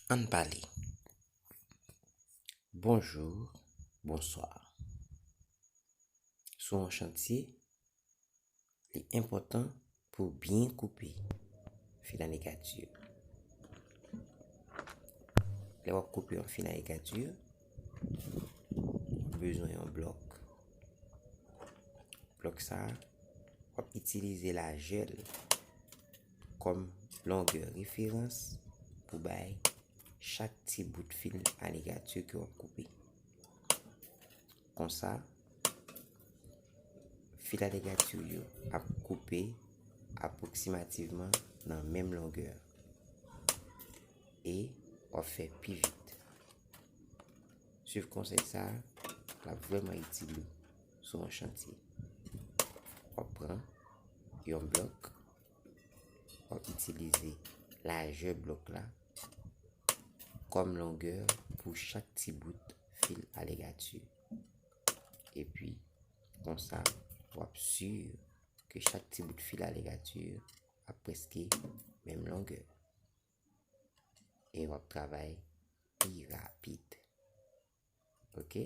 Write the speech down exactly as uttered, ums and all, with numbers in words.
Ann pale. Bonjou, bonswa. Sou yon chantye, li enpòtan pou w byen koupe fil aligati yo. Lè w ap koupe yon fil aligati, w ap bezwen yon blòk. Blòk sa a, w ap itilize lajè l kòm longè referans pou bay chak ti bout fil aligati ke w ap koupe. Konsa, fil aligati yo ap koupe apwoksimativman nan menm longè e w ap fè pi vit. Swiv konsèy sa a, l ap vrèman itil ou sou yon chantye. W ap pran yon blòk, w ap itilize lajè blòk la kòm longè pou chak ti bout fil aligati. Epi, konsa, w ap si ke chak ti bout fil aligati ap prèske menm longè. E w ap travay pi rapid. Oke?